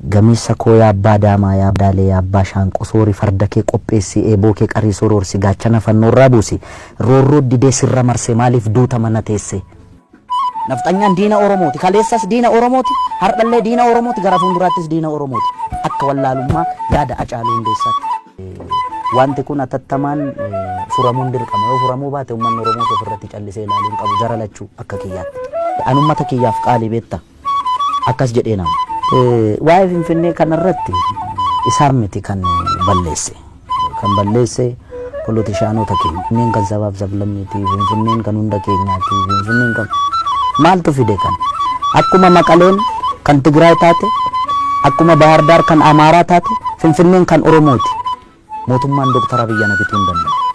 Gameessa koo yaa abbaa daamaa yaa daalee yaa abbaa shaanqoo soori farda kee qopheessi eeboo kee qarii soroorsi gaachana fannoorraa buusi roorroo didee sirra marse maaliif duuta mana teesse. Nafxanyaan diina Oromooti. Kaleessas diina Oromooti. Har'allee diina Oromooti. Gara fuulduraattis diina Oromooti. Akka wallaalummaa yaada Hacaaluu Hundeessaatti. Wanti kun atattamaan furamuun dirqama. Yoo furamuu baate uummanni Oromoos ofirratti callisee ilaaluu hin qabu. Jara lachuu akka kiyyaatti. An uummata kiyyaaf qaalii beektaa? Akkas jedhee nama. Waa'ee Finfinnee kanarratti isaan miti kan balleesse. Kan balleesse polotishaanota keenya. Finfinneen kan sabaaf sablammiiti. Finfinneen kan hunda keenyaati. Finfinneen kan maaltu fide kan? Akkuma Maqaleen kan Tigraay taate, akkuma Baahar Daar kan Amaaraa taate, Finfinneen kan Oromooti. Mootummaan Dooktar Abiyyi ana bituu hin danda'u.